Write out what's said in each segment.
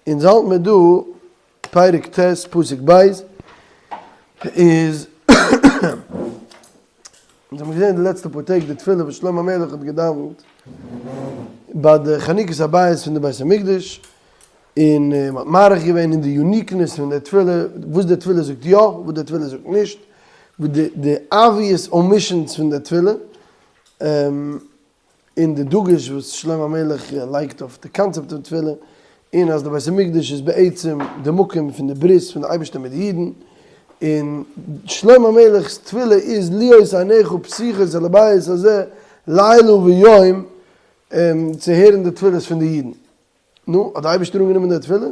אונז האלט מיר דא פרק ט' פסוק ב', איז אונז האבן געזען די לעצטע פאר טעג די תפילה וואס שלמה המלך האט געדאווענט ביי די חנוכת הבית פון די בית המקדש, און מען האט מאריך געווען אין די uniqueness פון די תפילה, וואס די תפילה זאגט יא, וואס די תפילה זאגט נישט, די די obvious omissions פון די תפילה, און די דגוש וואס שלמה המלך לייגט אויף די קאנצעפט פון תפילה, און אז די בית המקדש איז בעצם די מקום פון די ברית פון די אייבערשטער מיט די אידן, און שלמה המלך'ס תפילה איז להיות עיניך פתוחות אל הבית הזה לילה ויום צו הערן די תפילות פון די אידן. נו, האט די אייבערשטער אנגענומען די תפילה?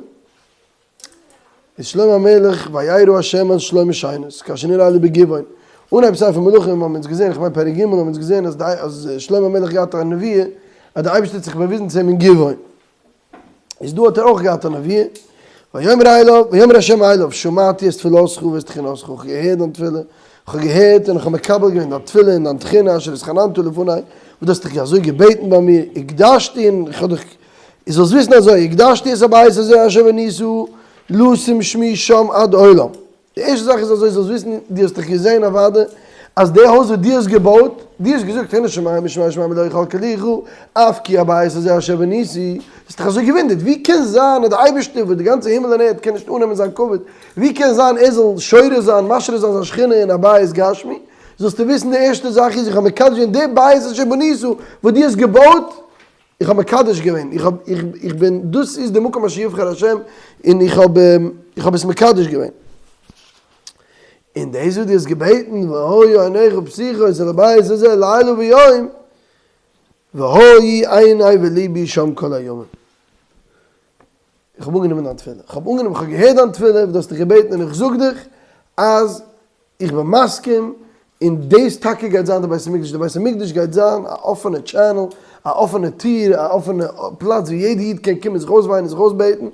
איז שלמה המלך וירא ה' על שלמה שנית כאשר נראה לו בגבעון. אנהייב ספר מלכים האבן אונז געזען, כ'מיין פרק ג' האבן אונז געזען אז אז שלמה המלך געהאט א נבואה אז די אייבערשטער האט זיך באוויזן צו אים אין גבעון. איז דא האט ער אויך געהאט א נבואה, ויאמר אליו, ויאמר ה' אליו, שמעתי את תפילתך ואת תחינתך, כ'האב געהערט דיין תפילה, כ'האב געהערט און כ'האב מקבל געווען דיין תפילה און דיין תחינה אשר התחננת לפני, וואס דו האסט דיך אזוי געבעטן ביי מיר, הקדשתי און כ'האב דיך, און זאלסט וויסן אזוי, הקדשתי את הבית הזה אשר בנית לשום שמי שם עד עולם. די ערשטע זאך איז אזוי, זאלסט וויסן, דו האסט דאך געזען אוודאי אז די הויז וואס דו האסט געבויט, דו האסט געזאגט הנה שמים ושמי שמים לא יכלכלוך, אף כי הבית הזה אשר בניתי, האסט דיך אזוי געוואונדערט, ווי קען זיין אז די אייבערשטער וואס די גאנצע הימל און ערד קען נישט אננעמען זיין כבוד, ווי קען זיין ער זאל שורה זיין, משרה זיין זיין שכינה אין א בית גשמי, זאלסטו וויסן די ערשטע זאך איז איך האב מקדש געווען די בית אשר בנית וואס דו האסט געבויט, איך האב מקדש געווען, איך האב, איך, איך בין, דאס איז די מקום אשר יבחר השם, און איך האב, איך האב עס מקדש געווען. און דאס וואס דו האסט געבעטן, והיו עיניך פתוחות אל הבית הזה לילה ויום, והיו עיני ולבי שם כל הימים. איך האב אנגענומען דיין תפילה, איך האב אנגענומען, איך האב געהערט דיין תפילה וואס דו האסט דיך געבעטן און איך זאג דיך אז איך בין מסכים, און דאס טאקע גייט זיין די בית המקדש, די בית המקדש גייט זיין א אפענע channel, א אפענע טיר, א אפענע פלאץ ווי יעדע איד קען קומען זיך אויסוויינען, זיך אויסבעטן,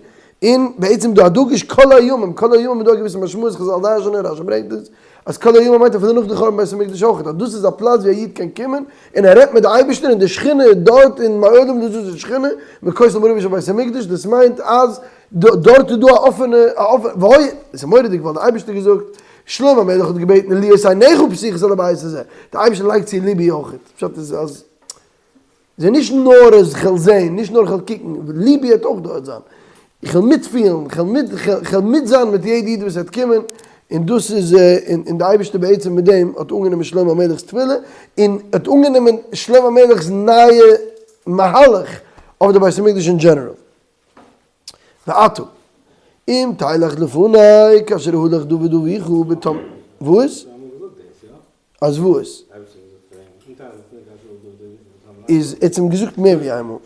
און בעצם דא א דגוש כל הימים, כל הימים איז דא א געוויסע משמעות, חזל דרש'נען, רשי ברענגט עס, אז כל הימים מיינט אפילו נאך די חורבן בית המקדש אויך, אז דאס איז א פלאץ ווי א איד קען קומען און ער רעדט מיט די אייבערשטער און די שכינה איז דארט און מעולם לא זזה שכינה מכותל מערבי של בית המקדש, דאס מיינט אז דארט איז דא א אפענע, א אפענע, והיה, עס איז מורא'דיג ווייל די אייבערשטער האט געזאגט, שלמה המלך האט געבעטן להיות עיניך פתוחות אל הבית הזה, די אייבערשטער לייגט צו לבי אויך, פשט איז אז. ס'איז נישט נאר אז כ'וועל זען, נישט נאר כ'וועל קוקן, ליבי וועט אויך דארט זיין. איך וועל מיטפילן, איך וועל מיט, איך וועל מיט זיין מיט יעדע איד וואס וועט קומען, און דאס איז, און די אייבערשטער בעצם מיט דעם האט אנגענומען שלמה המלך'ס תפילה, און האט אנגענומען שלמה המלך'ס נייע מהלך אויף די בית המקדש אין general. ועתה, אם תלך לפני כאשר הלך דוד אביך בתום, וואס? אז וואס? איז ער האט אים געזאגט מער ווי איינמאל. ער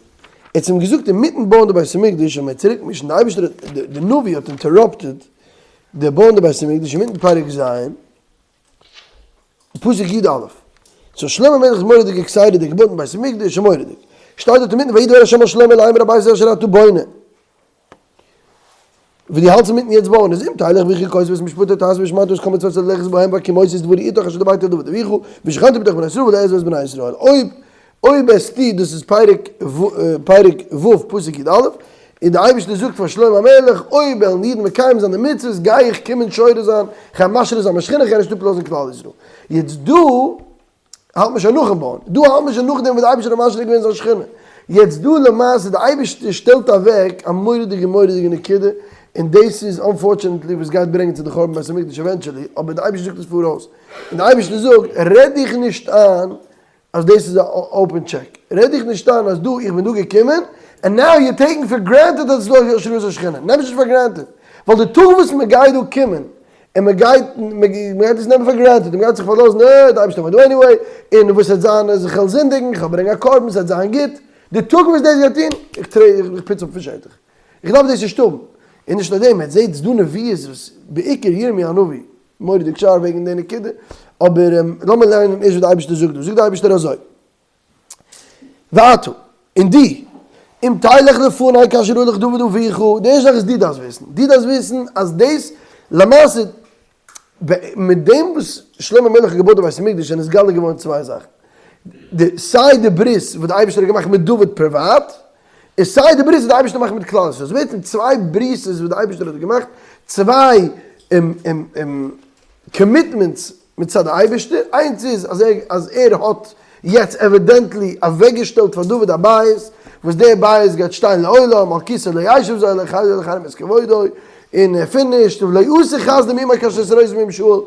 האט אים געזאגט אינמיטן בויען די בית המקדש און מען צוריק מישן, די אייבערשטער האט, די נביא האט interrupted די בויען די בית המקדש אינמיטן פרק ז', פסוק י א. so שלמה המלך איז מורא'דיג excited, ער געבויט דעם בית המקדש, מורא'דיג. שטייט דארט אינמיטן ויהי דבר ה' אל שלמה לאמר הבית אשר אתה בונה. ווי דו האלטסט אינמיטן יעצט בויען איז אם תלך בחוקותי ואת משפטי תעשה ושמרת את כל מצותי ללכת בהם והקימותי את דברי אתך אשר דברתי אל דוד אביך ושכנתי בתוך בני ישראל ולא אעזוב את בני ישראל אויב אויב עסטו דאס איז פרק פרק ו' פסוק י א און די אייבערשטער זאגט פאר שלמה המלך אויב וועלן אידן מקיים זיין די מצוות גיי איך קומען שורה זיין כ'גיי משרה זיין מיין שכינה כ'גיי נישט אפלאזן כלל ישראל יעצט דא האלט מען שוין נאכן בויען, דא האלט מען שוין נאכדעם וואס די אייבערשטער האט משרה געווען זיין שכינה, יעצט דא למעשה די אייבערשטער שטעלט אוועק א מורא'דיגע מורא'דיגע נקודה, און דאס איז unfortunately וואס גייט ברענגען צו די חורבן בית המקדש eventually, אבער די אייבערשטער זאגט עס פאראויס, און די אייבערשטער זאגט רעד דיך נישט איין אז דאס איז א open check, רעד דיך נישט איין אז דא איך בין דא געקומען, and now you're taking for granted אז עס איז דא השראת השכינה, נעם עס נישט פאר granted, ווייל די טאג וואס מען גייט דא קומען און מען גייט מען גייט עס נעמען פאר granted, און מען גייט זיך פארלאזן, אה, די אייבערשטער וועט דא anyway, און וואס וועט זיין אז איך וועל זינדיגן, איך וועל ברענגען א קרבן, עס וועט זיין גוט, די טאג וואס דאס גייט טון, איך טרעי, איך פוץ אפ פון שטח, איך דארף דאס נישט האבן, און נישט נאר דעם, מען זעט ס'דא נביאות וואס, בעיקר ירמי' הנביא, מורא'דיג שארף וועגן די נקודה, אבער לאמיר ליינען ערשט וואס די אייבערשטער זאגט דא, זאגט די אייבערשטער אזוי. ועתה, און דו, אם תלך לפני כאשר הלך דוד אביך, די ערשטע זאך איז דו דארפסט וויסן, דו דארפסט וויסן אז דאס, למעשה, מיט דעם וואס שלמה המלך האט געבויט די בית המקדש זענען נתגלה געווארן צוויי זאכן, די סיי די ברית וואס די אייבערשטער האט געמאכט מיט דוד פריוואט, איז סיי די ברית וואס די אייבערשטער מאכט מיט כלל ישראל, ס'איז בעצם צוויי ברית'ס וואס די אייבערשטער האט געמאכט, צוויי commitments מצד די אייבערשטער, איינס איז אז ער אז ער האט יעצט evidently אוועקגעשטעלט פאר דוד א בית, וואס דער בית גייט שטיין לעולם, על כסא לא ישב זרעו לחרם את כבודו, און finished, ולא אסיר חסדו מעמו כאשר הסירותי מעם שאול,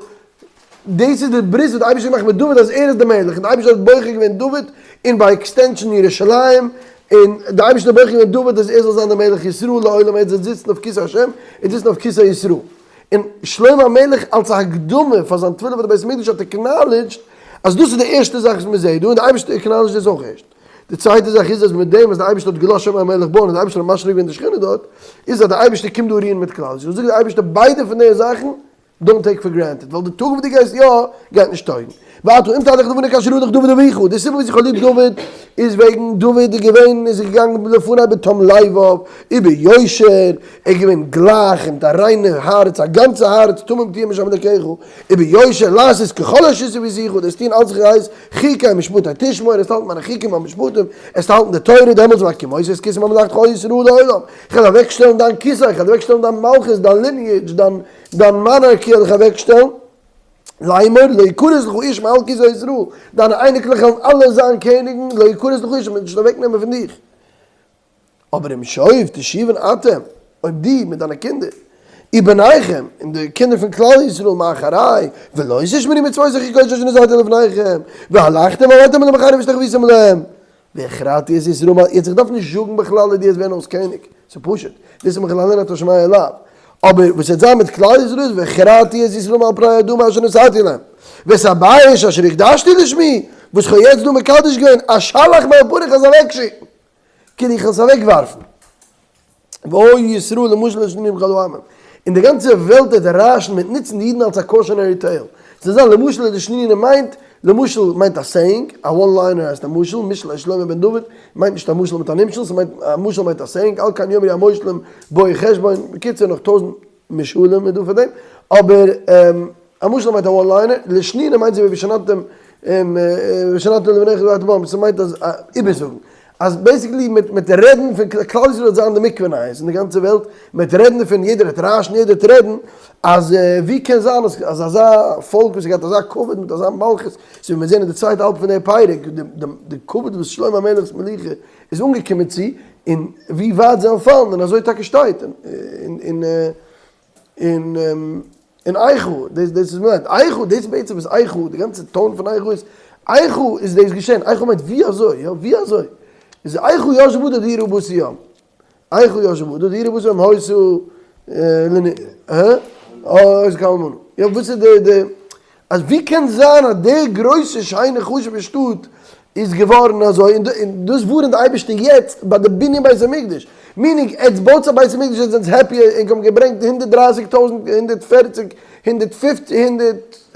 דאס איז די ברית וואס די אייבערשטער האט געמאכט מיט דוד אז ער איז די מלך, און די אייבערשטער האט בוחר געווען דוד, און by extension ירושלים, און די אייבערשטער האט בוחר געווען דוד אז ער זאל זיין די מלך ישראל לעולם, ער זאל זיצן אויף כסא השם, און זיצן אויף כסא ישראל. און שלמה המלך אלס א הקדמה פאר זיין תפילה פאר די בית המקדש האט acknowledged אז דאס איז די ערשטע זאך וואס מען זעט דא, און די אייבערשטער acknowledged דאס אויך ערשט. די צווייטע זאך איז אז מיט דעם וואס די אייבערשטער האט געלאזט שלמה המלך בויען און די אייבערשטער האט משרה געווען די שכינה דארט, איז אז די אייבערשטער קומט דא רוען מיט כלל ישראל. זאגט די אייבערשטער ביידע פון די זאכן don't take for granted, ווייל די טאג וואס דו גייסט יא, גייט נישט טויגן. ועתה אם תלך לפני כאשר הלך דוד אביך, די סיבה וואס איך האב ליב דוד, איז וועגן דוד איז געווען, איז געגאנגען לפני בתום לבב, וביושר, ער איז געווען גלייך און מיט א ריינע הארץ, א גאנצע הארץ, תמים תהיה עם השם אלקיך, וביושר, לעשות ככל אשר ציוויתיך, דאס טון אלץ איך הייס, חוקי ומשפטי תשמור, עס האלטן מיינע חוקים און משפטים, עס האלטן די תורה, דעמאלטס והקימותי את כסא ממלכתך על ישראל לעולם, איך וועל אוועקשטעלן דיין כסא, איך וועל אוועקשטעלן דיין מלכות, דיין lineage, דיין דיין monarchy וועל איך אוועקשטעלן, לאמור, לא יכרת לך איש מעל כסא ישראל, דיינע אייניקלעך וועלן אלע זיין קעניגן, לא יכרת לך איש, מען וועט נישט אוועקנעמען פון דיך. אבער אם שוב תשובון אתם, אויב דו מיט דיינע קינדער, ובניכם, און די קינדער פון כלל ישראל מאחרי, ולא תשמרו מצותי וחוקותי אשר נתתי לפניכם, והלכתם ועבדתם אלהים אחרים והשתחוויתם להם, והכרתי את ישראל מעל, יעצט איך דארף נישט זאגן בכלל אז דו וועסט ווערן אויס קעניג, ס'איז פשוט, דאס איז בכלל אין אתה שומע אליו, אבער וואס וועט זיין מיט כלל ישראל איז והכרתי את ישראל מעל פני האדמה אשר נתתי להם, ואת הבית אשר הקדשתי לשמי, וואס כ'האב יעצט דא מקדש געווען, אשלח מעל פניך זאל אוועקשיקן, כאילו איך וועל עס אוועקווארפן. והיו ישראל למשל ולשנינה בכל העמים. און די גאנצע וועלט וועט רעש'ן מיט נוצן די אידן אלס א cautionary tale. זיי זענען למשל ולשנינה מיינט, למשל מיינט א saying, א one liner הייסט א משל, משלי שלמה בן דוד מיינט נישט א משל מיט א נמשל, ס'מיינט א משל מיינט א saying, על כן יאמרו המושלים בואו חשבון, בקיצור נאך טויזענט משלים איז דא פאר דעם, אבער א משל מיינט א one liner, לשנינה מיינט אזוי ווי ושננתם ושננתם לבניך ודיברתם בם, ס'מיינט אז איבערזאגן, אז basically מיט מיט רעדן פון כלל ישראל וועט זיין די מקווה נייעס אין די גאנצע וועלט, מ'וועט רעדן דערפון, יעדער וועט רעש'ן, יעדער וועט רעדן, אז ווי קען זיין אז אז אזא פאלק וואס האט געהאט אזא כבוד מיט אזא מלכות, אזוי ווי מיר זעהן אין די צווייטע האלב פון די פרק, די די כבוד וואס שלמה המלך'ס מלוכה איז אנגעקומען צו, און ווי ווייט זיי וועלן פאלן, און אזוי טאקע שטייט אין אין אין אין איכה, דאס דאס איז מיינט איכה, דאס איז בעצם וואס איכה, די גאנצע tone פון איכה איז, איכה איז דאס געשען, איכה מיינט ווי אזוי, יא ווי אזוי, איז איכה ישבה בדד עיר רבתי ים, איכה ישבה בדד עיר רבתי ים היתה הא? אוי כאלמנה, יא וואס איז די די אז ווי קען זיין אז די גרויסע שיינע חשובע שטאט איז געווארן אזוי, און דאס ווארענט די אייבערשטער יעצט ביי די בנין בית המקדש, meaning עטס בויטס א בית המקדש עטס זענטס happy ענק האבן געברענגט 130 טויזענט, 140, 150,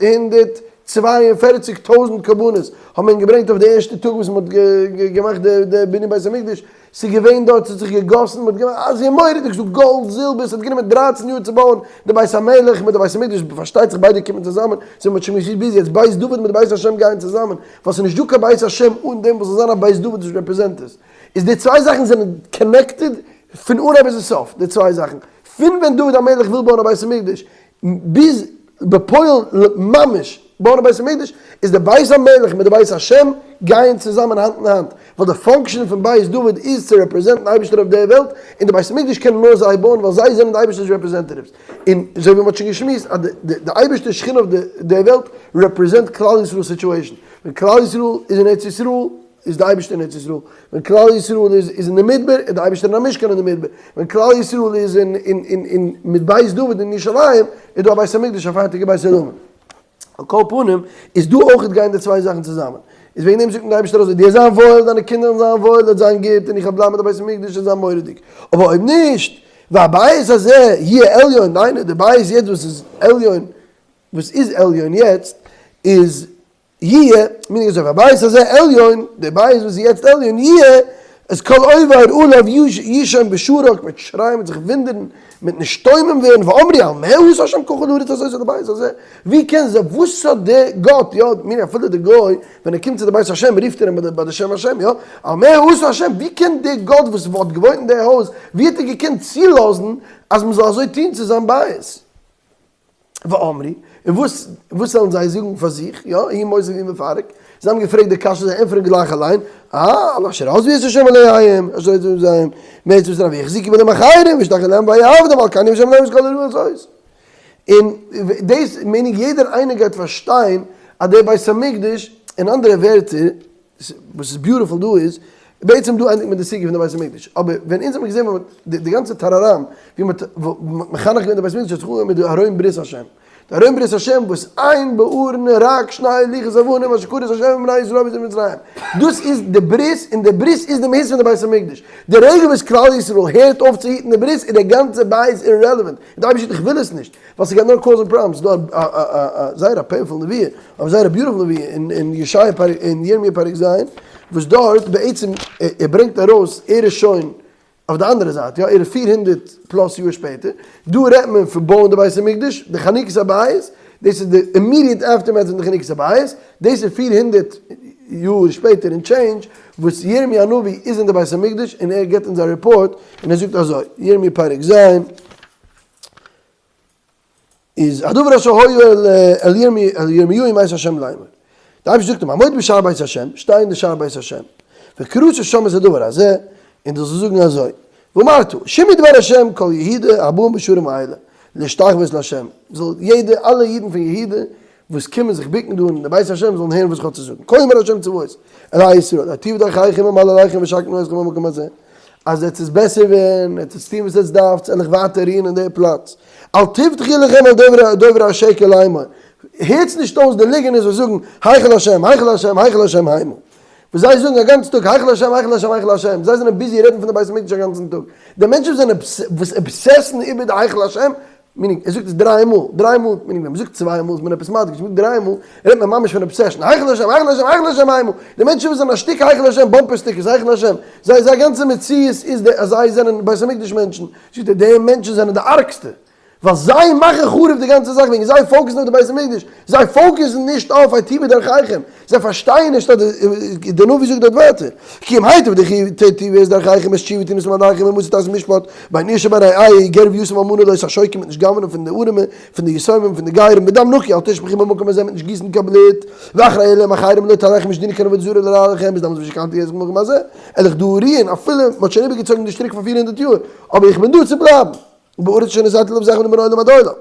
הונדערט, 142 טויזענט קרבנות האבן ענק געברענגט אויף די ערשטע טאג וואס מען האט געמאכט די בנין בית המקדש, ס'איז געווען דארט, ס'האט זיך געגאסן, מ'האט געמאכט אזוי מורא'דיג, ס'דא גאלד, זילבער, ס'האט גענומען דרייצן יאר צו בויען די בית המלך מיט די בית המקדש, פארשטייט זיך ביידע קומען צוזאמען, אזוי ווי מ'האט שוין געשמועסט ביז יעצט, בית דוד מיט בית השם גייען צוזאמען, ווייל ס'איז נישט דא קיין בית השם אן דעם וואס זאל זיין א בית דוד וואס represent עס, איז די צוויי זאכן זענען connected פון אנהייב ביזן סוף, די צוויי זאכן, פון ווען דוד המלך וויל בויען א בית המקדש, ביז בפועל ממש בויען א בית המקדש, איז די בית המלך מיט די בית השם גייען צוזאמען האנט אין האנט, ווייל די function פון בית דוד איז צו represent ן אייבערשטער אויף דער וועלט, און די בית המקדש קענען נאר זיי בויען ווייל זיי זענען די אייבערשטער'ס representatives, און אזוי ווי מען האט שוין געשמועסט אז די אייבערשטער'ס שכינה אויף דער וועלט represent כלל ישראל'ס situation, ווען כלל ישראל איז אין ארץ ישראל, איז די אייבערשטער אין ארץ ישראל, ווען כלל ישראל איז איז אין די מדבר איז די אייבערשטער אין א משכן אין די מדבר, ווען כלל ישראל איז אין אין אין אין מיט בית דוד אין ירושלים איז דא א בית המקדש א פארטיגע בית עולמים. על כל פנים איז דא אויך גייען די צוויי זאכן צוזאמען, איז וועגן דעם זאגט די אייבערשטער אזוי, דו וועסט זיין וואויל, דיינע קינדער וועלן זיין וואויל, וועט זיין גוט, און איך וועל בלייבן מיט די בית המקדש און זיין מורא'דיג, אבער אויב נישט, והבית הזה יהיה עליון, דיינע, די בית יעצט וואס איז עליון, וואס איז עליון יעצט, איז יהיה, meaning אזוי, והבית הזה עליון, די בית וואס איז יעצט עליון, יהיה. את כל עובר עליו ישם בשרק, מ'וועט שרייען, מ'וועט זיך וואונדערן, מ'וועט נשתומם ווערן, ואמרו על מה עשה השם ככה לארץ הזאת ולבית הזה, ווי קען זיין, וואס האט דער גאט, יא, מיינען אפילו דער גוי, ווען ער קומט צו די בית השם רופט ער אים ביי די שם השם, יא, על מה עשה השם, ווי קען דער גאט וואס האט געוואוינט אין דער הויז, ווי האט ער געקענט צולאזן אז מ'זאל אזוי טון צו זיין בית? ואמרו, און וואס וואס וועלן זיי זאגן פאר זיך, יא, הוא מוסיף והוא מפרק, זיי האבן געפרעגט די קשיא, זיי ענטפערן גלייך אליין, אה, על אשר עזבו את השם אלהיהם, אשר הוציא ממצרים, מארץ מצרים, והחזיקו באלהים אחרים, והשתחוו להם ויעבדום, על כן יהא השם עליהם את כל הרעה הזאת. און דאס מיין איך יעדער איינער גייט פארשטיין אז דער בית המקדש, אין אנדערע ווערטער, וואס איז beautiful דא איז, בעצם דא ענדיגט מען די סוגיא פון די בית המקדש, אבער ווען אונז האבן געזען ווען מ'האט די גאנצע טאראראם ווי מ'האט מחנך געווען די בית המקדש האט זיך אנגעהויבן מיט די ארון ברית השם, די ארון ברית השם וואס אין בארון רק שני לוחות אבנים אשר כרת השם עם בני ישראל ביציאת מצרים, דאס איז די ברית און די ברית איז די מהות פון די בית המקדש, די רגע וואס כלל ישראל הערט אויף צו היטן די ברית איז די גאנצע בית irrelevant, און די אייבערשטער זאגט איך וויל עס נישט, ווייל ס'גייט נאר cause ן problems, ס'דא א זייער א painful נבואה, אבער זייער א beautiful נבואה אין ישעיה פרק אין ירמיה פרק ז', וואס דארט בעצם ער ברענגט ארויס ער איז שוין אויף די אנדערע זייט, יא ער איז 400 plus יאר שפעטער, דא רעדט מען פון בויען די בית המקדש, די חנוכת הבית, דאס איז די immediate aftermath פון די חנוכת הבית, דאס איז 400 יאר שפעטער און change, וואס ירמי' הנביא איז אין די בית המקדש און ער גיבט אונז א report און ער זאגט אזוי, ירמי' פרק ז', איז הדבר אשר היה אל ירמיהו מאת השם לאמור. די אייבערשטער זאגט אים, עמוד בשער בית השם, שטיי אין די שער בית השם, וקראת שם את הדבר הזה, און דו זאלסט זאגן אזוי, ואמרת, שמעו דבר השם כל יהודה הבאים בשערים האלה, להשתחוות להשם, זאל יעדער, אלע אידן פון יהודה, וואס קומען זיך בוקן דא אין די בית השם זאלן הערן וואס איך האב צו זאגן, כה אמר השם צבאות, אלהי ישראל, היטיבו דרכיכם במעלליכם ואשכנה אתכם במקום הזה, אז עטס עס בעסער ווערן, עטס עס טון וואס עטס דארפטס, על איך ווייטער רוען אין די פלאץ. אל תבטחו לכם על דוברי השקר לאמור, הערטס נישט אויס די ליגענערס וואס זאגן, היכל השם, היכל השם, היכל השם המה. וואס זיי זאגן א גאנצן טאג היכל השם, היכל השם, היכל השם, זיי זענען busy רעדן פון די בית המקדש א גאנצן טאג. די מענטשן וואס זענען וואס obsess ן איבער די היכל השם, meaning ער זאגט עס דריי מאל, דריי מאל, meaning ווען מ'זאגט צוויי מאל איז מען עפעס מדגיש, מ'זאגט דריי מאל רעדט מען ממש פון obsession, היכל השם, היכל השם, היכל השם איינמאל, די מענטשן וואס זענען א שטיק היכל השם, bumper stickers, היכל השם, זיי זייער גאנצע מציאות איז די אז זיי זענען בית המקדש מענטשן, זאגט ער די מענטשן זענען די ארגסטע, ווייל זיי מאכן חרוב די גאנצע זאך וועגן זיי focus ן אויף די בית המקדש, זיי focus ן נישט אויף היטיבו דרכיכם, זיי פארשטייען נישט אז די נביא זאגט דארט ווייטער, כי אם היטב תיטיבו את דרכיכם את תשובה תנו את מעלליכם ומצא תעשו משפט, בין איש ובין רעהו, גר ויתום ואלמנה לא תעשוקו מ'וועט נישט גנב'נען פון די ארעמע, פון די יתומים, פון די גרים, ודם נקי אל תשפכו במקום הזה מ'וועט נישט גיסן קיין בלוט, ואחרי אלהים אחרים לא תלכו נישט דינען קיין עבודה זרה לרע לכם ביז דעמאלטס ושכנתי אתכם במקום הזה, על איך דא רוען אפילו מ'האט שוין איבערגעצויגן די שטריק פאר 400 יאר, אבער איך בין דא צו בלייבן, ובארץ אשר נתתי לאבותיכם מן העולם עד עולם.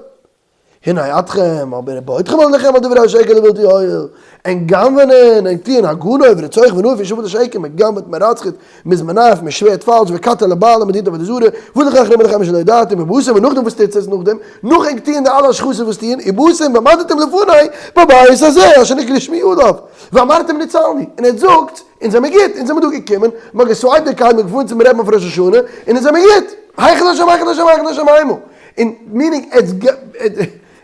הנה אתכם, אבער בעודכם עולליכם על דברי השקר לבלתי הועיל, ענק גנב'נען, ענק טוען הגנוב ורצוח ונאף ישוב לשקר, מען גנב'עט, מען רצח'עט, מען איז מנאף, מען שווערט פאלש, וקטע לבעל, מען דינט עבודה זרה, ולכך נאמר לכם אשר לא ידעתם, ובאתם, און נאכדעם וואס טוט עס נאכדעם, נאך ענק טוען די אלע השחתות וואס טוען, ובאתם ועמדתם לפני בבית הזה אשר נקרא שמי עליו, ואמרתם נצלני, און עטס זאגטס, אונז זעמיר גוט, אונז זעמיר דא געקומען, מען האט גע swipe ט די card, מען איז געפארן צום רעבען אויף ראש השנה, און אונז זעמיר גוט, היכל השם היכל השם היכל השם המה. און meaning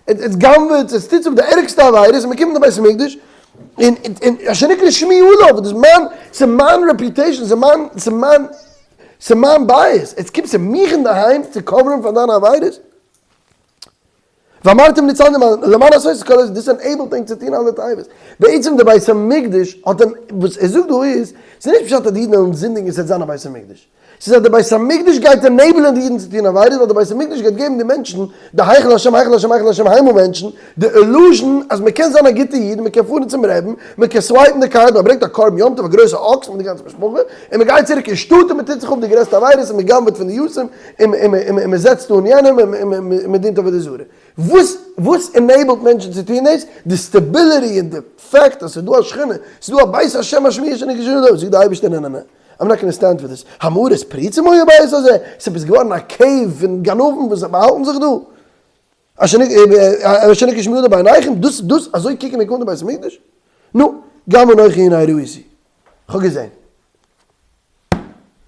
עטס גנב'עטס, עטס טוטס אפ די ערגסטע עבירות, און מ'קומט אין בית המקדש, און און אשר נקרא שמי עליו, דאס איז מיין, ס'איז מיין reputation, ס'איז מיין, ס'איז מיין, ס'איז מיין בית, עטס קומטס צו מיך אינדערהיים צו cover ן פאר דיינע עבירות? ואמרתם נצלני למען עשות את כל דאס enable ט ענק צו טון אלע תאוות. בעצם די בית המקדש האט, וואס ער זאגט דא איז, ס'איז נישט פשט אז די אידן וועלן זינדיגן און ס'וועט זיין א בית המקדש. ס'איז אז די בית המקדש גייט enable ען די אידן צו טון עבירות, ווייל די בית המקדש גייט געבן די מענטשן, די היכל השם היכל השם היכל השם המה מענטשן, די illusion אז מען קען זיין א גוטע איד, מען קען פארן צום רעבין, מען קען swipe ן די card, מען ברענגט א קרבן יום טוב א גרויסע אקס מיט די גאנצע משפחה, און מען גייט צוריק אין שטאט און מען טוט זיך אפ די גרעסטע עבירות און מען גנב'עט פון די יתום, און מען זעצט אן יענעם און מען דינט עבודה זרה. וואס וואס enable ט מענטשן צו טון דאס? די stability און די fact אז ס'איז דא א שכינה, ס'איז דא א בית השם השמי אשר נקרא שמו, זאגט די אייבערשטער נע נע נע. I'm not gonna stand for this. המערת פריצים היה הבית הזה? ס'איז עפעס געווארן א cave פון גנבים וואס באהאלטן זיך דא? אשר נקרא שמי עליו בעיניכם? דאס דאס אזוי קוקן ענק אן די בית המקדש? נו, גם אנכי הנה ראיתי. כ'האב געזען.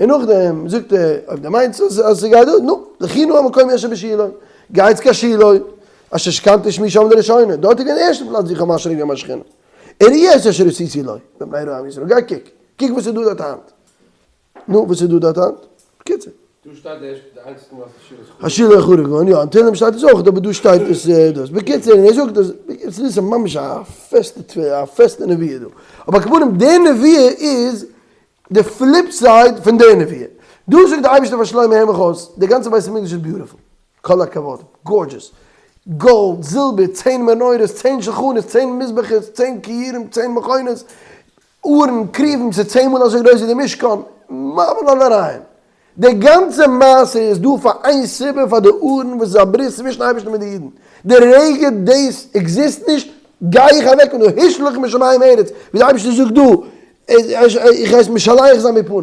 און נאכדעם זאגט ער, אויב דו מיינסט אז ס'גייט דא, נו, לכו נא המקום אשר בשילה, גייטס קיין שילה, אשר שכנתי שמי שם לראשונה, דארט איז געווען די ערשטע פלאץ וואו איך האב משרה געווען מיין שכינה. וראו את אשר עשיתי לו, מפני רוע עם ישראל, גיי קוק. קוק וואס איז דא דארט היינט. נו, וואס איז דא דארט היינט? בקיצור. דא שטייט די ערשטע די איינציגסטע מאל אז השילוח חרוב. השילוח חרוב געווארן, יא, אין תהלים שטייט עס אויך, אבער דא שטייט עס דאס. בקיצור, און ער זאגט אז, בקיצור, ס'איז ממש א פעסטע תפילה, א פעסטע נביאה דא. אבער על כל פנים, די נביאה איז די flip side פון די נביאה. דא זאגט די אייבערשטער פאר שלמה הער מיך אויס, די גאנצע בית המקדש איז beautiful, כל הכבוד, gorgeous, גאלד, זילבער, צען מנורות, צען שולחנות, צען מזבחות, צען כירים, צען מכונות, ארון, כרובים, ס'איז צען מאל אזוי גרויס ווי די משכן, מבהיל על הרעיון. די גאנצע מעשה איז דא פאר איין סיבה, פאר די ארון וואס איז א ברית צווישן אייבערשטן מיט די אידן. די רגע דאס exist נישט, גיי איך אוועק און השליך משמים ארץ, ווי די אייבערשטער זאגט דא, איך גיי עס משלח זיין מפני.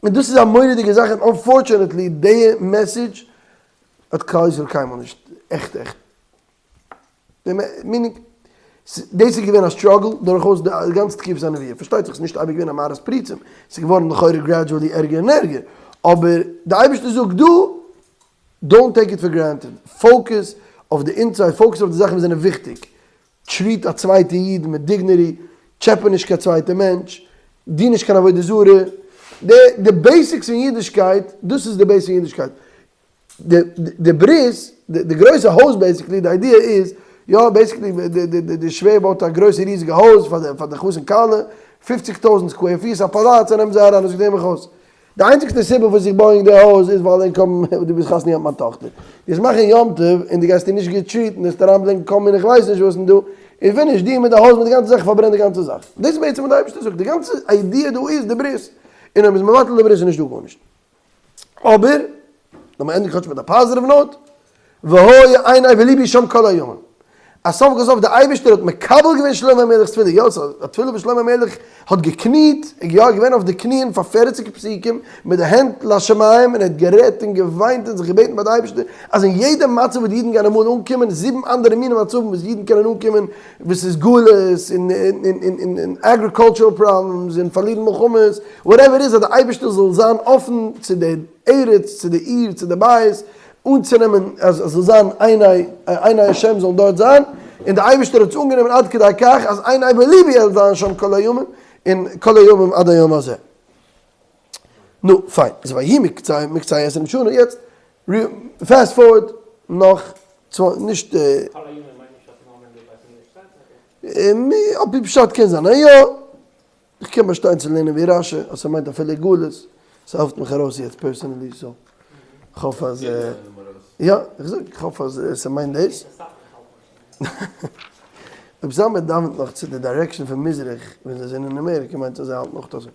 און דאס איז א מורא'דיגע זאך און unfortunately די message האט כלל ישראל קיינמאל נישט עכט עכט meaning דאס איז געווען א struggle דורכאויס די גאנצע תקופת הנביאה, פארשטייט זיך ס'איז נישט אייביג געווען א מערת פריצים, ס'איז געווארן לכאורה gradually ערגער און ערגער, אבער די אייבערשטער זאגט דא don't take it for granted, focus אויף די inside, focus אויף די זאכן וואס זענען וויכטיג, treat א צווייטע איד מיט dignity, טשעפע נישט קיין צווייטע מענטש, דין נישט קיין עבודה זרה, די די basics פון אידישקייט, דאס איז די base פון אידישקייט, די די ברית, די גרויסע הויז basically, די idea איז, יא basically די שווער בויט א גרויסע ריזיגע הויז פאר די פאר די חתן כלה, פופציג טויזנט square feet, א פאלאץ, ער נעמט זיי אריין און זאגט הער מיך אויס, די איינציגסטע סיבה וואס איך בוי ענק די הויז איז ווייל ענק האבן, דו ביסט חתונה געהאט מיט מיין טאכטער, גייסט מאכן יום טוב און דו גייסט איר נישט גוט treat ן, וועסט אריינברענגען כל מיני כ'ווייס נישט וואס און דא איז finish, דו מיט די הויז מיט די גאנצע זאך פארברענט די גאנצע זאך. דאס איז בעצם וואס די אייבערשטער זאגט, די גאנצע idea דא איז די ברית, און אויב מ'איז מבטל די ברית איז נישטא גארנישט. אבער, לאמיר ענדיגן כאטש מיט א positive note, והיה עיני ולבי שם כל הימים. אז סוף כל סוף דער אייבערשטער האט מקבל געווען שלמה המלך'ס תפילה, יא, ס'איז א תפילה וואס שלמה המלך האט געקניט, ער איז יא געווען אויף די קניען פאר פערציג פסוקים מיט די הענט לשמים, און ער האט גערעדט און געוויינט און זיך געבעטן ביי די אייבערשטער אז אין יעדע מצב וואס די אידן גייען אמאל אנקומען, זיבן אנדערע מיני מצבים וואס אידן קענען אנקומען, וואס איז גלות און און agricultural problems און פארלירן מלחמות, whatever איז אז די אייבערשטער זאל זיין אפן צו די ארץ, צו די עיר, צו די בית, אנצונעמען אז עס זאל זיין עיני עיני השם זאלן דארט זיין, און די אייבערשטער האט עס אנגענומען עד כדי כך אז עיני ולבי זאל זיין שם כל הימים און כל הימים עד היום הזה. נו, פיין, איז ויהי מקצה מקצה עשרים שנה, יעצט fast forward נאך צוואנ נישט. כל הימים מיינט נישט אז נאר ווען די בית המקדש שטייט על פי פשט קען זיין אז יא. איך קען באשטיין צו לערנען ווי רשי אז ס'מיינט אפילו גלות, ס'העלפט מיך ארויס יעצט personally so כ'האף אז יא, איך זאג כ'האף אז ס'מיינט דאס. אויב זלמן דאווענט נאך צו די direction פון מזרח ווען זיי זענען אין אמעריקע מיינט אז זיי האלטן אויך אזוי.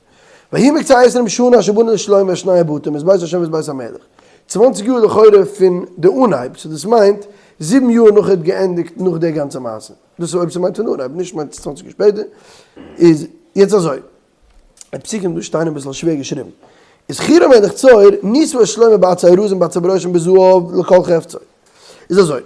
ויהי מקצה עשרים שנה אשר בנה שלמה את שני הבתים את בית השם ואת בית המלך. צוואנציג יאר לכאורה פון די אנהייב, so דאס מיינט זיבן יאר נאך ער האט געענדיגט נאך די גאנצע מעשה. דאס איז אויב ס'מיינט פון אנהייב, נישט מיינט צוואנציג יאר שפעטער. איז יעצט אזוי, די פסוקים דא שטייען אביסל שווער געשריבן. איז חירם מלך צור נסה את שלמה בעצי ארזים בעצי ברושים בזהב לכל חפצו. איז אזוי,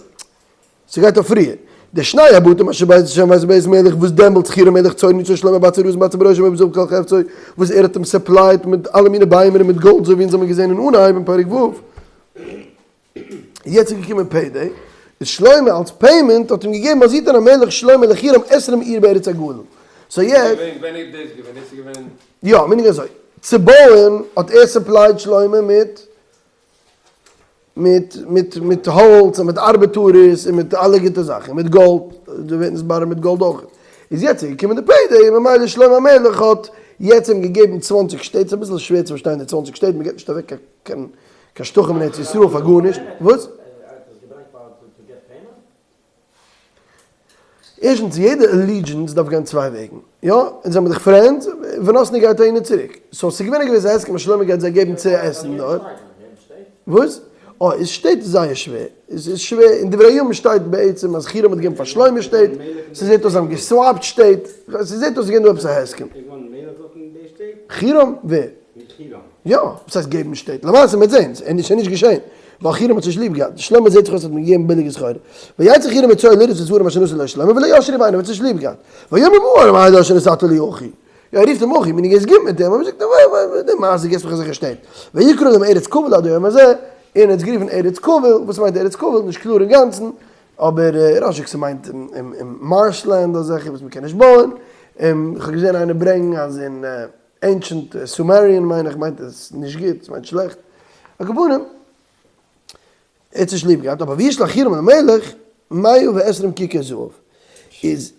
ס'גייט אויף פריער. די שני הבתים אשר בית השם ובית בית מלך וואס דעמאלטס חירם מלך צור נסה את שלמה בעצי ארזים בעצי ברושים ובזהב לכל חפצו, וואס ער האט אים supplied מיט אלע מיני ביימער און מיט גאלד אזוי ווי אונז האבן געזען אין אנהייב אין פרק ו'. יעצט איז געקומען payday, איז שלמה אלס payment האט אים געגעבן אז יתן המלך שלמה לחירם עשרים עיר בארץ הגליל. so יעצט. ווען איז דאס געווען? דאס איז געווען. יא, meaning אזוי, צו בויען האט ער supplied שלמה מיט מיט מיט מיט האלץ און מיט ארבעטארערס און מיט אלע גוטע זאכן, מיט גאלד, דא ווערט נתברר מיט גאלד אויך. איז יעצט איז געקומען די payday און ממילא שלמה המלך האט יעצט אים געגעבן צוואנציג שטעט, ס'איז אביסל שווער צו פארשטיין די צוואנציג שטעט, מ'געבט נישט אוועק קיין קיין שטחים אין ארץ ישראל פאר גארנישט, וואס? ערשטנס יעדע allegiance דארף גיין צוויי וועגן, יא? אונז זעמיר דאך friends, ונתנו גייט אהין און צוריק, so ס'איז געווען א געוויסע הסכם אז שלמה גייט זיי געבן צו עסן דארט, וואס? אה, איז שטעט איז זייער שווער, איז איז שווער, אין דברי הימים שטייט בעצם אז חירם האט געגעבן פאר שלמה שטעט, ס'זעט אויס זיי האבן גע swap ט שטעט, ס'זעט אויס ס'איז געווען דא עפעס א הסכם. חירם? ווער? יא, וואס הייסט געבן שטעט? למעשה מ'וועט זעהן, ס'איז נישט געשעהן, ווייל חירם האט נישט ליב געהאט, שלמה זעהט זיך אויס האט אים געגעבן ביליגע סחורה, ויצא חירם מצור לראות את הדברים אשר נתן לו שלמה ולא ישרו בעיניו, האט נישט ליב געהאט, ויאמר מה הרב אשר נתת לי אחי, יא ער רופט אים אחי, meaning ער איז גוט מיט אים, אבער זאגט אים וואס די מעשה געבסט מיך אזעלכע שטעט, ויקרא להם ארץ כבול עד היום הזה, און ער האט עס גערופן ארץ כבול, וואס מיינט ארץ כבול? נישט קלאר אינגאנצן, אבער רש"י ס'מיינט אין marshland אזעלכע וואס מ'קען נישט בויען, איך האב געזעהן איינער ברענגן אז אין. ancient Sumerian מיין איך מיינט עס נישט גוט, עס מיינט שלעכט. על כל פנים, ער האט נישט ליב געהאט, אבער וישלח חירם למלך מאה ועשרים ככר זהב. איז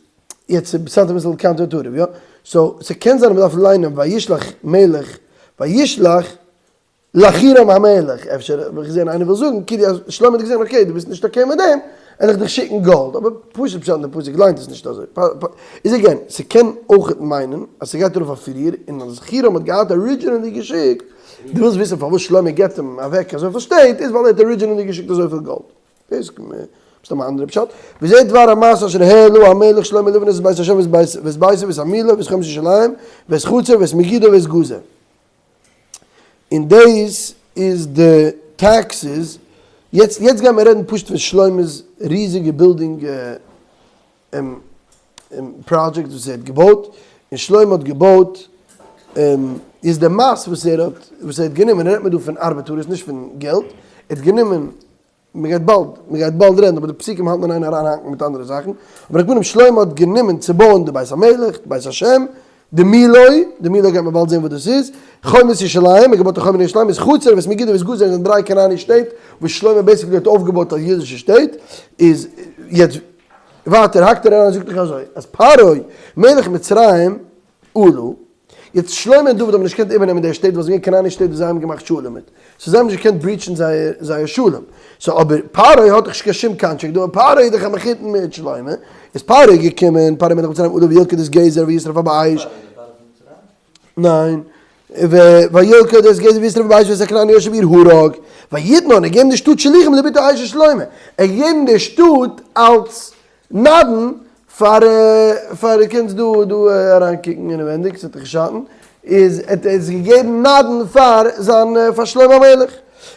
יעצט ס'איז אביסל counter intuitive, יא? so ס'קען זיין אז מ'דארף ליינען וישלח מלך וישלח לחירם המלך, אפשר האב איך געזען איינער וויל זאגן כאילו אז שלמה האט געזען okay דו ביסט נישט okay מיט דעם, וועל איך דיך שיקן גאלד, אבער פשוט פשט אין די פסוק ליינט עס נישט אזוי, איז again, ס'קען אויך מיינען אז ס'גייט ארויף אויף פריער און אז חירם האט געהאט originally געשיקט, דו ווילסט וויסן פארוואס שלמה געבט אים אוועק אזויפיל שטעט איז ווייל ער האט originally געשיקט אזויפיל גאלד, דאס איז מסתמא א אנדערע פשט, וזה דבר המס אשר העלה המלך שלמה לבנות את בית השם ואת ביתו ואת המilo ואת חומת ירושלים ואת חצר ואת מגידו ואת גזר. און דאס איז די taxes, יעצט יעצט גייען מיר רעדן פשוט פון שלמה'ס ריזיגע building project וואס ער האט געבויט, און שלמה האט געבויט איז די מס וואס ער האט וואס ער האט גענומען, רעדט מען דא פון ארבעטארעס נישט פון געלט, ער האט גענומען מען גייט באלד, מען גייט באלד רעדן, אבער די פסוקים האלטן אין איין אריינהאקן מיט אנדערע זאכן, אבער על כל פנים שלמה האט גענומען צו בויען די בית המלך, די בית השם, די מילוי, די מילוי גייט מען באלד זען וואס דאס איז, חומת ירושלים, ער האט געבויט א חומה אין ירושלים, איז חצר ואת מגידו ואת גזר זענען דריי כנעני שטעט, וואס שלמה basically האט אויפגעבויט אלס אידישע שטעט, איז יעצט ווייטער האקט ער אריין און זאגט דאך אזוי, אז פרעה מלך מצרים עלה, יעצט שלמה און דוד האבן נישט געקענט איבערנעמען די שטעט ווייל ס'איז געווען כנעני שטעט וואס זיי האבן געמאכט שלום מיט, so זיי האבן נישט געקענט breach ן זייער זייער שלום, so אבער פרעה האט דאך נישט קיין שום contract דא, און פרעה איז דאך א מחותן מיט שלמה, איז פרעה געקומען, פרעה מלך מצרים עלה וילכד את גזר וישרפה באש, ניין, וילכד את גזר וישרפה באש ואת הכנעני היושב בעיר הרג, ויתנה און ער געגעבן די שטאט שלוחים לבתו אשת שלמה, ער האט געגעבן די שטאט אלס נדן פאר פאר דו קענסט דא דא אריינקוקן אינעווענדיג ס'וועט דיך נישט שאטן, איז ער האט עס געגעבן נדן פאר זיין פאר שלמה המלך,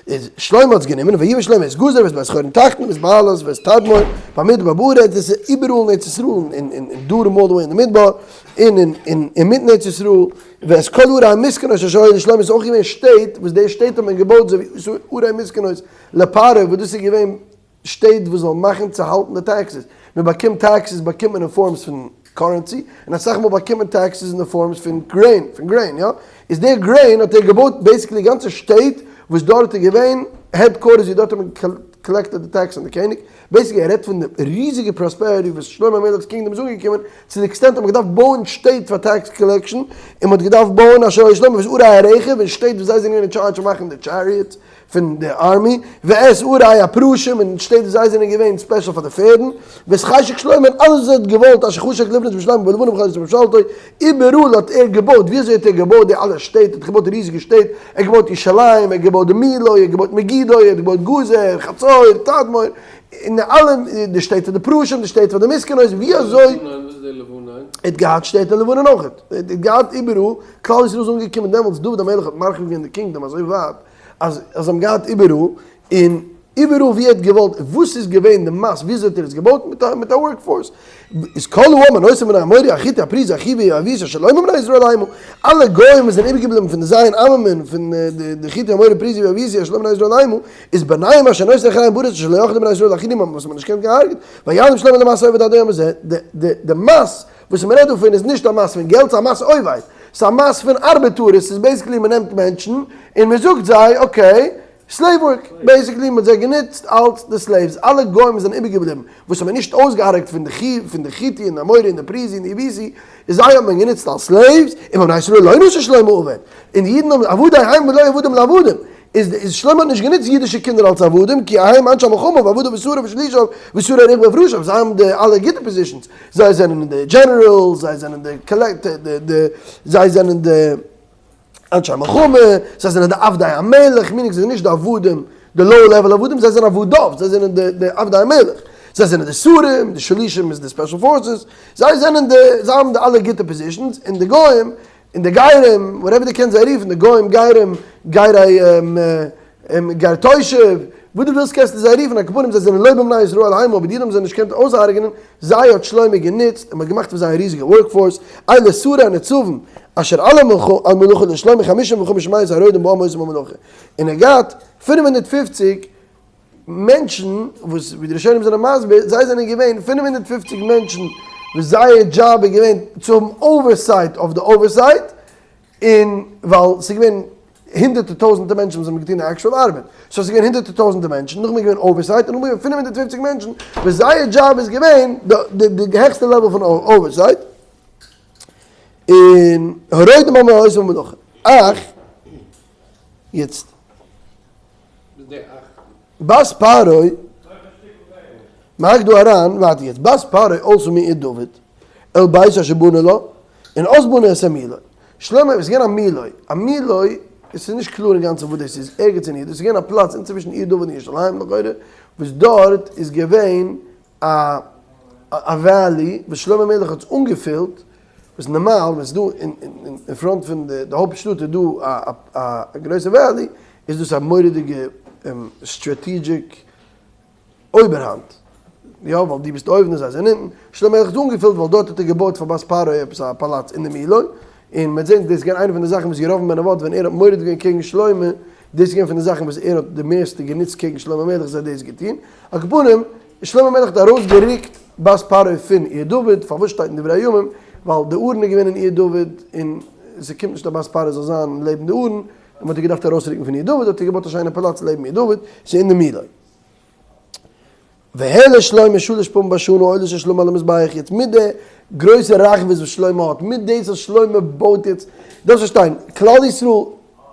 איז שלמה האט עס גענומען ויבן שלמה את גזר ואת בית חורון תחתון ואת בעלת ואת תדמור במדבר בארץ, דאס איז איבעראל אין ארץ ישראל און אין דרום all the way אין די מדבר און אין אין אינמיטן ארץ ישראל, ואת כל ערי המסכנות אשר היו לשלמה איז אויך געווען שטעט וואס די שטעט האט מען געבויט אזוי ווי ערי מסכנות לפרעה וואס דאס איז געווען שטעט וואס זאלן מאכן צו האלטן די taxes. מען באקומט taxes באקומט מען אין forms פון currency, און אסאך מאל באקומט מען taxes אין די forms פון grain, פון grain יא, איז דער grain האט ער געבויט basically גאנצע שטעט וואס דארט איז געווען headquarters ווי דארט האט מען collected די tax פון די קעניג, basically ער רעדט פון די ריזיגע prosperity וואס שלמה המלך'ס kingdom איז אנגעקומען, צו די extent האט מען געדארפט בויען שטעט פאר tax collection, און מען האט געדארפט בויען אשר היו לשלמה ואת ערי הרכב און שטעט וואס זיי זענען געווען אין טשארדזש פון מאכן די chariots, פון די army, ואת ערי הפרשים און שטעט וואס זיי זענען געווען special פאר די פערדן, ואת חשק שלמה און אלעס וואס ער האט געוואלט אשר חשק לבנות בירושלים ובלבנון ובכל ארץ ממשלתו, איבעראל האט ער געבויט, ווי אזוי האט ער געבויט די אלע שטעט, ער האט געבויט ריזיגע שטעט, ער האט געבויט ירושלים, ער האט געבויט די מילא, ער האט געבויט מגידו, ער האט געבויט גזר, חצור, תדמור, און אלע די שטעט פאר די פרשים, די שטעט פאר די מסכנות, ווי אזוי. לבנון, וואס איז די לבנון? ער האט געהאט שטעט אין לבנון אויך, ער האט געהאט איבעראל, כלל ישראל איז אנגעקומען דעמאלטס, דוד המלך האט מרחיב געווען די kingdom אזוי ווייט, אז זיי האבן געהאט איבעראל, און איבעראל ווי ער האט געוואלט, וואס איז געווען די מס, וויאזוי האט ער עס געבויט, מיט א מיט א work force, איז כל העם הנותר בני האמורי החתי הפריזי החוי היבוסי אשר לא מבני ישראל המה, אלע גוים וואס זענען איבערגעבליבן פון די ז' עממין פון די חתי האמורי פריזי והיבוסי אשר לא מבני ישראל המה, איז בניהם אשר נותר אחריהם בארץ אשר לא יכלו בני ישראל להכריתם וואס מען האט נישט געקענט געהארגעט, ויעלם שלמה למס עובד עד היום הזה, די מס וואס מען רעדט דא פון איז נישט א מס פון געלט, ס'איז א מס עובד, ס'איז א מס פון ארבעטארעס, ס'איז basically מען נעמט מענטשן און מען זאגט זיי okay, slave work, basically מען האט זיי גענוצט אלס די slaves, אלע גוים וואס זענען איבערגעבליבן וואס האט מען נישט אויסגעהארגט פון די פון די חיטי און די אמורי און די פריזי און די יבוסי, זיי האט מען גענוצט אלס slaves, און בבני ישראל לא נתן שלמה עבד, און די אידן האבן עבדי הם ולא עבדים לעבדים, איז איז שלמה האט נישט גענוצט אידישע קינדער אלס עבדים, כי הם אנשי המלחמה ועבדיו ושריו ושלישיו ושרי רכבו ופרשיו, זיי האבן די אלע גוטע positions, זיי זענען די generals, זיי זענען די collect די די זיי זענען די אנשי המלחמה, זיי זענען די עבדי המלך, meaning זיי זענען נישט די עבדים, די low level עבדים, זיי זענען עבדיו, זיי זענען די די עבדי המלך, זיי זענען די שרים, די שלישים איז די special forces, זיי זענען די, זיי האבן די אלע גוטע positions, און די גוים, און די גרים, whatever דו קענסט זיי רופן, די גוים, גרים, גרי גר תושב, וואס דו ווילסט קענסטו זיי רופן, על כל פנים זיי זענען לא בבני ישראל המה, אבער די אידן האבן זיי נישט געקענט אויסהרג'נען, זיי האט שלמה גענוצט, און מען האט געמאכט פון זיי א ריזיגע work force, אלה שרי הנצבים אשר על המלאכה לשלמה חמישים וחמש מאות הרודים בעם עושים במלאכה, און ער געהאט 550 מענטשן, וואס ווי די ראשונים זענען מסביר, זיי זענען געווען 550 מענטשן וואס זייער דזשאב איז געווען צו האבן oversight אויף די oversight. און ווייל ס'איז געווען הונדערטער טויזענטער מענטשן וואס האבן געטון די actual ארבעט, so ס'איז געווען הונדערטער טויזענטער מענטשן, נאכדעם איז געווען oversight, און נאכדעם איז געווען 550 מענטשן וואס זייער דזשאב איז געווען די העכסטע level פון oversight, און הרודים על מעוז במלאכה. אך, יעצט. בת פרעה, מ'האקט דא אריין, ווארט יעצט, בת פרעה עלתה מעיר דוד, אל בית אשר בנה לה, און אז בנה את המילוא. שלמה, עס איז געווען א מילוי, א מילוי, עס איז נישט קלאר אינגאנצן וואס דאס איז, ערגעץ אין עיר, דאס איז געווען א פלאץ אינצווישן עיר דוד און ירושלים לכאורה, וואס דארט איז געווען א א valley וואס שלמה המלך האט עס אנגעפילט, וואס נארמאל ווען עס איז דא אין front פון די הויפט שטאט איז דא א א גרויסע valley, איז דאס א מורא'דיגע strategic אויבערהאנט, יא ווייל דו ביסט אויבן און זיי זענען אונטן, שלמה המלך האט אנגעפילט ווייל דארט האט ער געבויט פאר בת פרעה עפעס א פאלאץ אין די מילוי, און מ'וועט זען דאס איז געווען איינע פון די זאכן וואס ירבעם בן נבט ווען ער האט מורד געווען קעגן שלמה, דאס איז געווען פון די זאכן וואס ער האט די מערסטע גענוצט קעגן שלמה המלך זיי דאס געטון, על כל פנים, שלמה המלך האט ארויסגערוקט בת פרעה פון עיר דוד, פארוואס שטייט אין דברי הימים, ווייל די ארון איז געווען אין עיר דוד און ס'קומט נישט אז בת פרעה זאל זיין לעבן די ארון, און מ'האט איר געדארפט ארויסרוקן פון עיר דוד, האט ער געבויט א שיינע פאלאץ לעבן עיר דוד, ס'איז אין די מילוי. והעלה שלמה שלש פעמים בשנה עולת שלמה על המזבח, יעצט מיט די גרויסע רחבות וואס שלמה האט, מיט דאס וואס שלמה בויט יעצט, דארפסט פארשטיין, כלל ישראל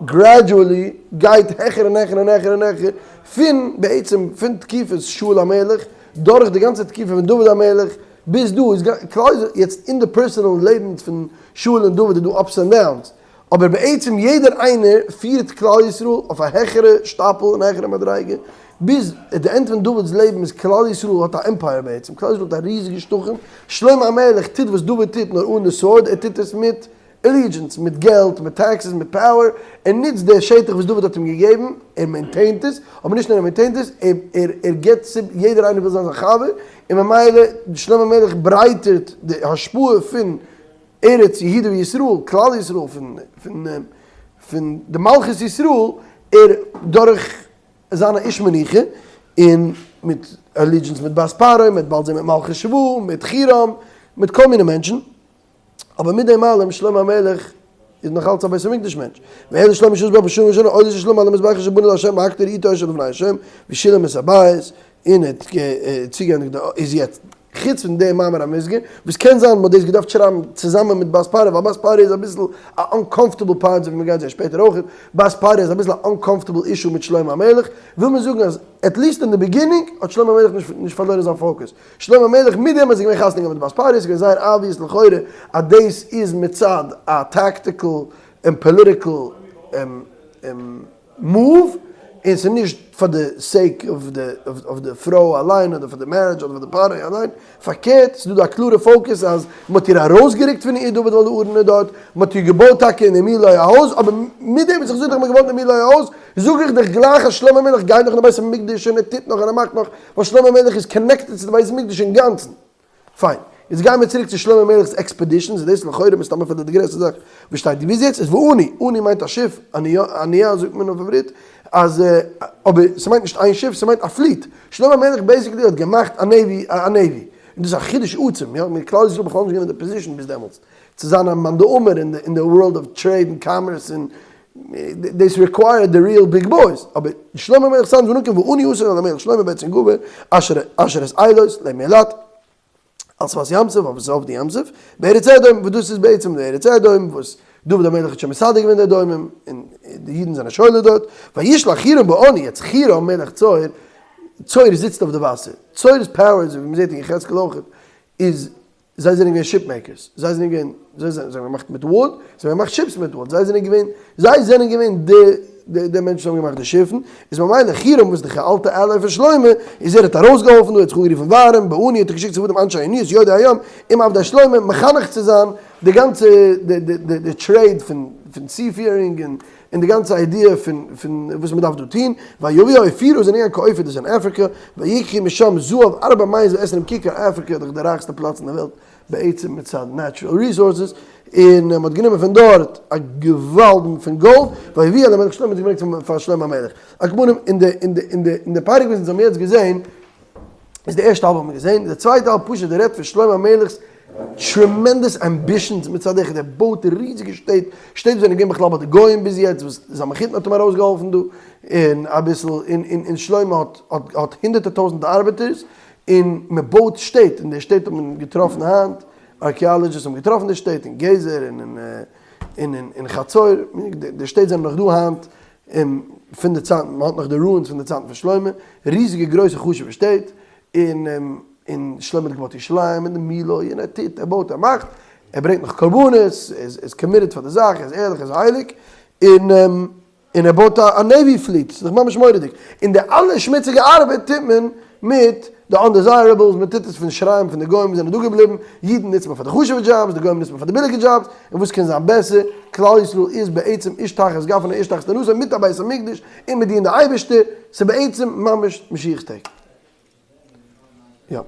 gradually גייט העכער און העכער און העכער און העכער, פון בעצם פון תקופת שאול המלך, דורך די גאנצע תקופה פון דוד המלך, ביז דא איז כלל ישראל, יעצט אין די personal לעבן פון שאול און דוד איז דא ups and downs, אבער בעצם יעדער איינער פירט כלל ישראל אויף א העכערע שטאפל און העכערע מדריגה, ביז at the end פון דוד'ס לעבן איז כלל ישראל האט א empire בעצם, כלל ישראל האט א ריזיגע שטחים, שלמה המלך טוט וואס דוד טוט נאר אן די sword, ער טוט עס מיט allegiance, מיט געלט, מיט taxes, מיט power, ער נוצט די שטח וואס דוד האט אים געגעבן, ער maintain ט עס, אבער נישט נאר ער maintain ט עס, ער ער גיבט צו, יעדער איינער וויל זיין זיין חבר, און ממילא שלמה המלך ברייטערט די השפעה פון ארץ יהודה וישראל, כלל ישראל פון פון פון די מלכות ישראל, ער דורך זיין א איש מנוחה, און מיט allegiance מיט בת פרעה, מיט באלד זען מיט מלכות שבא, מיט חירם, מיט כל מיני מענטשן, אבער מיט דעם אלעם שלמה המלך איז נאך אלץ א בית המקדש מענטש, והעלה שלמה שלש פעמים בשנה ראשונה עולת שלמים על המזבח אשר בנה לה' והקטיר אתו אשה לפני ה' ושילם את הבית, און ער האט צוגעענדיגט די איז יעצט חוץ פון די מאמר המוסגר, וואס קען זיין מ'האט דאס געדארפט שרייבן צוזאמען מיט בת פרעה, ווייל בת פרעה איז אביסל א uncomfortable part, אזוי ווי מ'גייט זען שפעטער אויך, בת פרעה איז אביסל א uncomfortable issue מיט שלמה המלך, וויל מען זאגן אז at least אין די beginning האט שלמה המלך נישט פארלוירן זיין focus. שלמה המלך מיט דעם אז ער איז געווען חתונה געהאט מיט בת פרעה איז געווען זייער obvious לכאורה אז דאס איז מצד א tactical און political move, און ס'איז נישט פאר די sake אוו די פרוי אליין אדער פאר די marriage אדער פאר די פרעה אליין, פארקערט ס'איז דא דא א קלארע focus אז מ'האט איר ארויסגערוקט פון עיר דוד ווייל די ארון איז דארט, מ'האט איר געבויט טאקע אין די מילוי א הויז, אבער מיט דעם וואס איך זאג דיך מ'האט געבויט אין די מילוי א הויז, זאג איך דיך גלייך אז שלמה המלך גייט נאך אין די בית המקדש און ער טוט נאך און ער מאכט נאך, ווייל שלמה המלך איז connected צו די בית המקדש אינגאנצן. פיין. יעצט גייען מיר צוריק צו שלמה המלך'ס expeditions, און דאס איז לכאורה מסתמא פון די גרעסטע זאך וואס שטייט ביז יעצט, איז ואני, אני מיינט א שיף, אניה זאגט מען אויף עברית, אז אבער ס'מיינט נישט איין שיף, ס'מיינט א fleet. שלמה המלך basically האט געמאכט א navy, א navy. און דאס איז א חידוש עצום, יא, מיר כלל ישראל בכלל נישט געווען אין די position ביז דעמאלטס, צו זיין א מאן דאמר אין די world of trade און commerce און דאס required די real big boys, אבער שלמה המלך sons ונקם ואני אסור על המלך שלמה בעצם גבר אשר אשר את אילות למילת על שפת ים סוף אויף סוף די ים סוף בארץ אדום וואס דאס איז בעצם די ארץ אדום וואס דוד המלך האט שוין מסדר געווען די אדומים און די אידן זענען שולט דארט וישלח חירם באני יעצט חירם מלך צור צור זיצט אויף די וואסער צור'ס power אזוי ווי מ'זעט אין יחזקאל אויך איז זיי זענען געווען ship makers, זיי זענען געווען, זיי זענען, זיי האבן געמאכט מיט wood, זיי האבן געמאכט ships מיט wood, זיי זענען געווען, זיי זענען געווען די, די, די מענטשן וואס האבן געמאכט די שיפן, איז ממילא חירם וואס איז די אלטע ally פון שלמה, איז ער האט ארויסגעהאלפן דא, ער האט זיך אנגערופן ווארעם, באני האט ער געשיקט צו אנשי אוניות יודעי הים, עם עבדי שלמה, מחנך צו זיין די גאנצע, די, די, די, די trade פון, פון seafaring און. און די גאנצע idea פון פון וואס מען דארף דא טון, ויביאו האופירה זענען געגאנגען קיין אופיר דאס איז אין אפריקע, ויקחו משם זהב ארבע מאות ועשרים ככר, אפריקע איז דאך די רייכסטע פלאץ אין די וועלט בעצם מצד natural resources, און מען האט גענומען פון דארט א געוואלד פון גאלד, ויביאו אל המלך שלמה, און געברענגט פאר שלמה המלך. על כל פנים, אין די אין די אין די אין די פרק וואס אונז האבן יעצט געזען, איז די ערשטע האלב האבן מיר געזען, די צווייטע האלב פשוט רעדט פון שלמה המלך'ס. tremendous ambitions מצד אחד, ער בויט ריזיגע שטעט, שטעט וואס זענען געווען בכלל ביי די גוים ביז יעצט, וואס זיין מחותן האט אים ארויסגעהאלפן דא, און אביסל, און און און שלמה האט האט האט הונדערטער טויזנטער ארבעטערס, און מען בויט שטעט, און די שטעט האט מען געטראפן היינט, archaeologists האבן געטראפן די שטעט אין גזר און אין און אין אין חצור, די שטעט זענען נאך דא היינט, און פון די צייטן, מען האט נאך די ruins פון די צייטן פון שלמה, ריזיגע גרויסע חשוב'ע שטעט, און און שלמה האט געבויט ירושלים און די מילא, און ער טוט, ער בויט, ער מאכט, ער ברענגט נאך קרבנות, ער איז committed פאר די זאך, ער איז ערליך, ער איז הייליג, און און ער בויט א navy fleet, ס'איז דאך ממש מורא'דיג, און די אלע שמוציגע ארבעט טוט מען מיט די undesirables, מען טוט עס פון שיריים פון די גוים וואס זענען דא געבליבן, אידן נוצט מען פאר די חשוב'ע דזשאבס, די גוים נוצט מען פאר די ביליגע דזשאבס, און וואס קען זיין בעסער, כלל ישראל איז בעצם איש תחת גפנו איש תחת תאנתו מיט א בית המקדש, און מען דינט די אייבערשטער, ס'איז בעצם ממש משיח'ס טעג. יא.